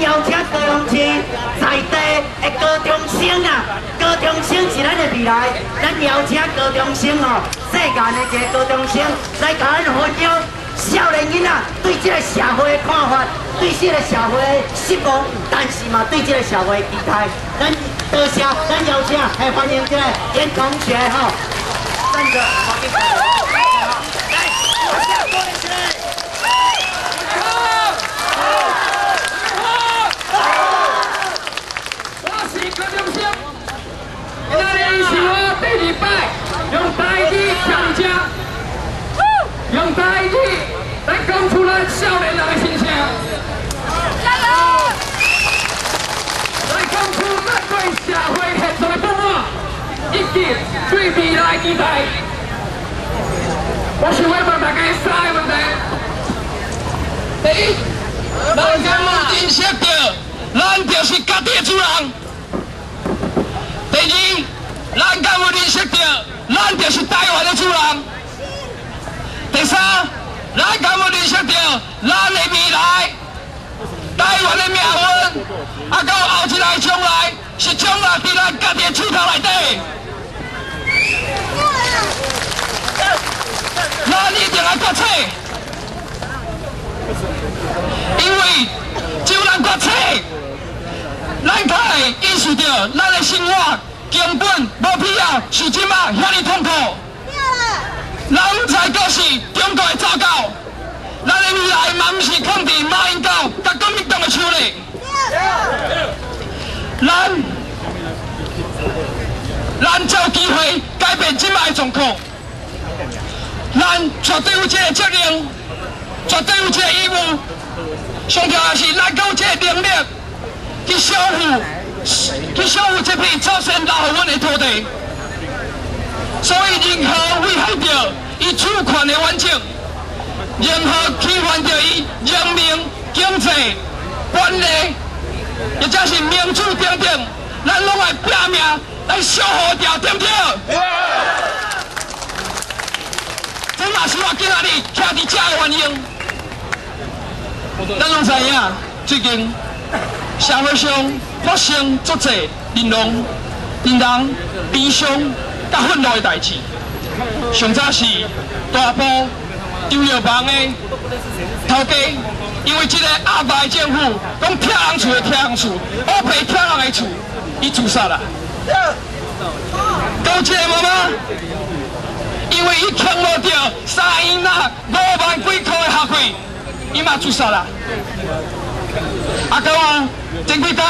邀請高雄市在地的高中生啊，高中生是咱的未來，咱邀請高中生哦，世界的一个高中生來共咱分享少年囡仔對這個社會的看法，對這個社會的失望，但是嘛對這個社會的期待。咱多謝，咱邀請，來歡迎這個嚴同學吼，站着，來，我下過來起來。我是高中生，今仔日是我第二擺用台語徛這，用台語來講出咱少年人的心聲。加油！來講出咱對社會現狀的不滿，以及對未來期待。我想欲問大家三个問題。第一，咱敢有認識著，咱就是家己的主人。第二，咱敢有認識著，咱就是台灣的主人。第三，咱敢有認識著，咱的未來，台灣的命運，啊，到後一來將來是掌握佇咱家己的手頭內底。咱一定愛決策，因為只有咱決策，咱才會意識著咱的生活根本無必要受這馬遐爾痛苦。咱毋知閣是中國的走狗，咱的未來嘛毋是囥佇馬英九佮國民黨的手裡。咱才有機會改變這馬的狀況。咱絕對有這個責任，絕對有這個義務。上重要是，咱閣有這個能力去守護，去守護這片祖先留予阮的土地。所以，任何危害著伊主權的完整，任何侵犯著伊人民、經濟、權利，或者是民主等等，咱攏愛拼命來守護著，對毋對？這嘛是我今仔日徛佇遮的原因。咱攏知影，最近社會上發生足濟令人悲傷佮憤怒的代誌。上早是大埔張藥房的頭家，因為這个鴨霸的政府講拆人厝的拆人厝，烏白拆人的厝，伊自殺啦。閣有一个媽媽，因為伊欠無著三嬰仔5萬幾箍的學費，伊嘛自殺啦。啊，閣有前幾工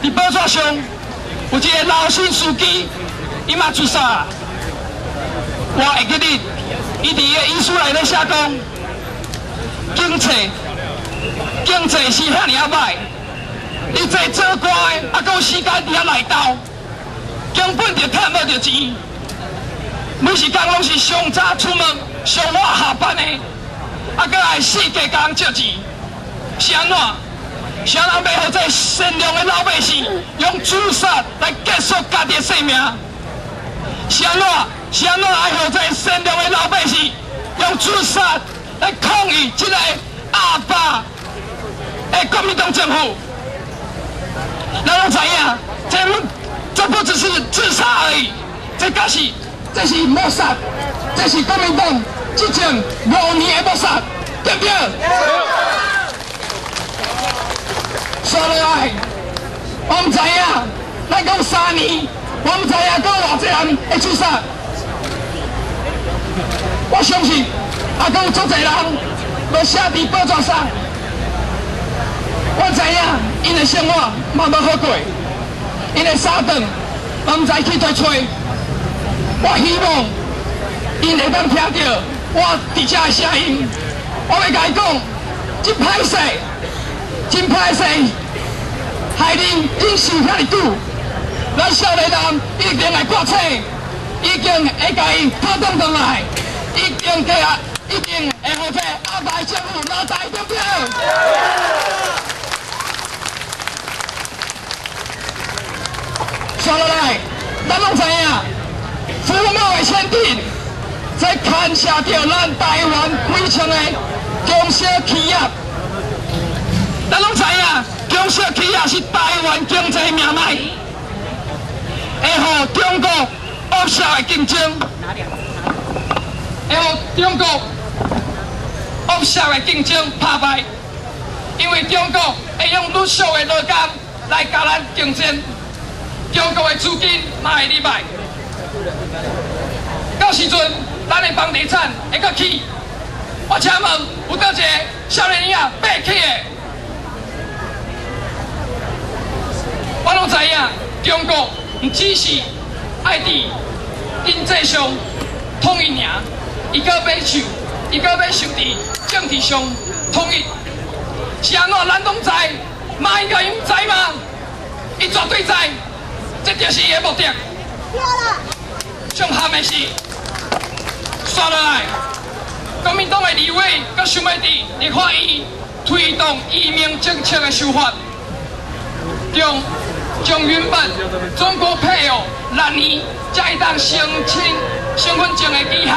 佇報紙上有一个劉姓司機，伊嘛自殺啦。我會記得，伊佇伊的遺書內底寫講，經濟是遐爾仔歹，伊這做官的，啊，閣有時間佇遐內鬥，根本就趁無著錢。每一工攏是上早出門，上晚下班的，啊，閣愛四界共人借錢，是按怎？啥人欲予這善良的老百姓用自殺來結束家己的生命？是按怎？是按怎愛予這善良的老百姓用自殺來抗議這個鴨霸的國民黨政府？咱攏知影，這不只是自殺而已，這是謀殺，這是國民黨執政5年的謀殺，對毋對？煞落來，我毋知影，咱講3年，我毋知影閣有偌濟人會自殺。我相信，啊，閣有足濟人無寫佇報紙上。我知影，𪜶的生活嘛無好過，𪜶的三頓嘛毋知去佗揣。我希望𪜶會當聽著我佇遮的聲音。我欲共伊講，真歹勢，真歹勢，害恁忍受遐爾久。咱少年人一定會決策，一定會共伊討轉轉來，一定會啊，一定會予這鴨霸政府落台，對毋對？煞落來，咱攏知影，服貿的簽訂，這牽涉著咱台灣幾千个中小企業。咱攏知影，中小企業正是台灣經濟命脈，會予中國惡性的競爭，會予中國惡性的競爭拍敗，因為中國會用愈俗的勞工來佮咱競爭，中國的資金嘛會入來。到時陣，咱的房地產會閣起。我請問，有佗一个少年囡仔買起的？我攏知影，中國毋只是愛佇經濟上統一爾，伊閣欲受，伊閣欲受佇政治上統一。是按怎？咱攏知，馬英九伊毋知嗎？伊絕對知，這就是伊的目的。上憾的是，煞落來，國民黨的立委閣想欲佇立法院推動移民政策的修法，將原本中國配偶6年才會當申請身份證的期限，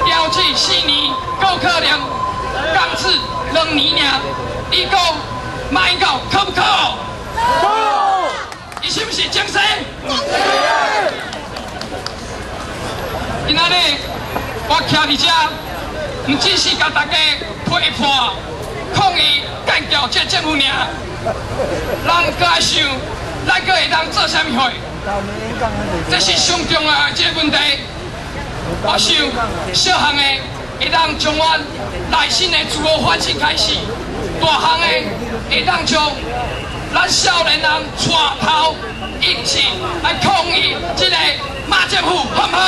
調至4年，閣可能降至2年爾。你講馬英九可不可惡？可。伊是毋是精神？今仔日我徛佇遮，毋只是共大家批判、抗議、幹譙這政府爾，咱閣愛想，咱閣會當做啥物貨？這是上重要的這個問題。我想，小項的會當從阮內心的自我反省開始，大項的會當將咱少年人帶頭一起來抗議這個馬政府，好毋好？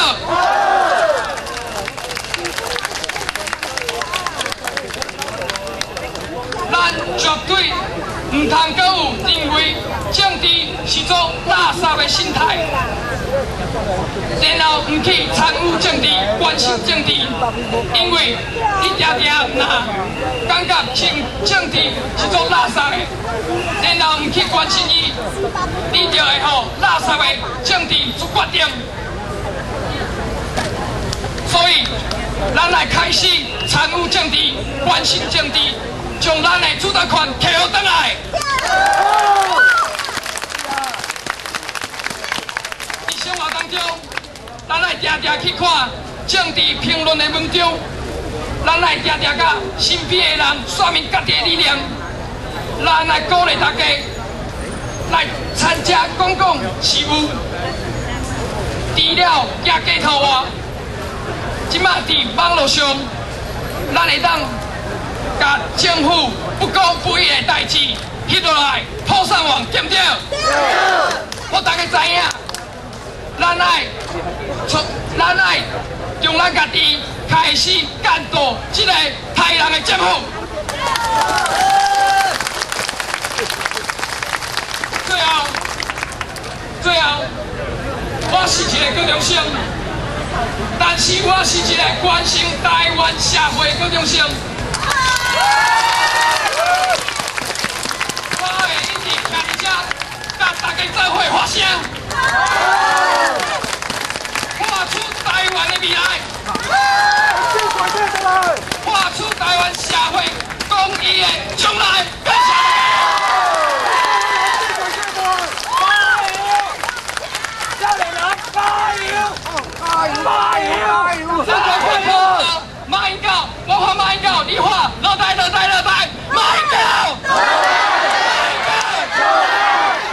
咱絕對毋通閣有認為政治是做垃圾的心態，然後毋去參與政治、關心政治，因為你定定若感覺政治是做垃圾的，然後毋去關心伊，你就會予垃圾的政治做決定。所以，咱來開始參與政治、關心政治。將咱的主導權提予轉來。佇生活當中，咱愛定定去看政治評論的文章，咱愛定定佮身邊的人說明家己的理念，咱愛鼓勵大家來參加公共事務。除了行街頭外，這馬佇網路上，咱會當共政府不公不義的代誌翕落來，鋪上網，對毋對？對。我大家知影，咱愛從咱愛將咱家己開始監督這個台南的政府。最後，最後，我是一个高中生，但是我是一个關心台灣社會的高中生。我會一直徛佇遮，佮大家做伙發聲，畫出台灣的未來，畫出台灣社會公義的將來。感謝大家。少年人加油！加油！加油！馬英九，我喊馬英九，你喊落台落台落台，馬英九，馬英九，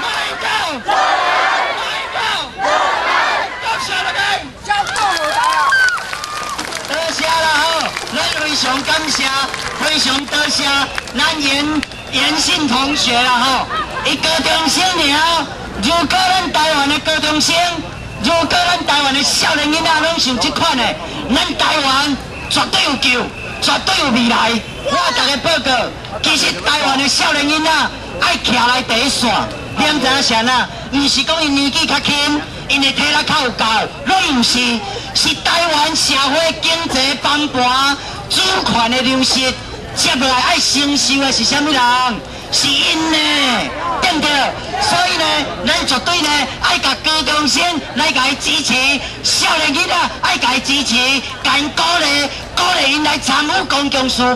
馬英九，馬英九，感謝大家。多謝啦吼，咱非常感謝，非常多謝咱嚴信同學啦吼，伊高中生爾，如果咱台灣的高中生，如果咱台灣的少年囡仔攏像這款的，咱台灣絕對有救，絕對有未來。我共大家報告，其實台灣的少年囡仔愛徛來第一線，你毋知影啥啦？毋是講𪜶年紀較輕，𪜶的體力較有夠，攏毋是，是台灣社會經濟崩盤、主權的流失，接落來愛承受的是啥物人？是𪜶呢，對毋對？所以呢，咱絕對呢愛共高中生來共伊支持，少年囡仔愛共伊支持，共𪜶鼓勵，鼓勵𪜶來參與公共事務，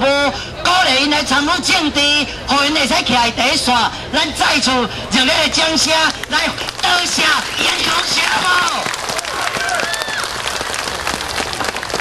鼓勵𪜶來參與政治，予𪜶會使徛佇第一線。咱再次熱烈的掌聲來多謝。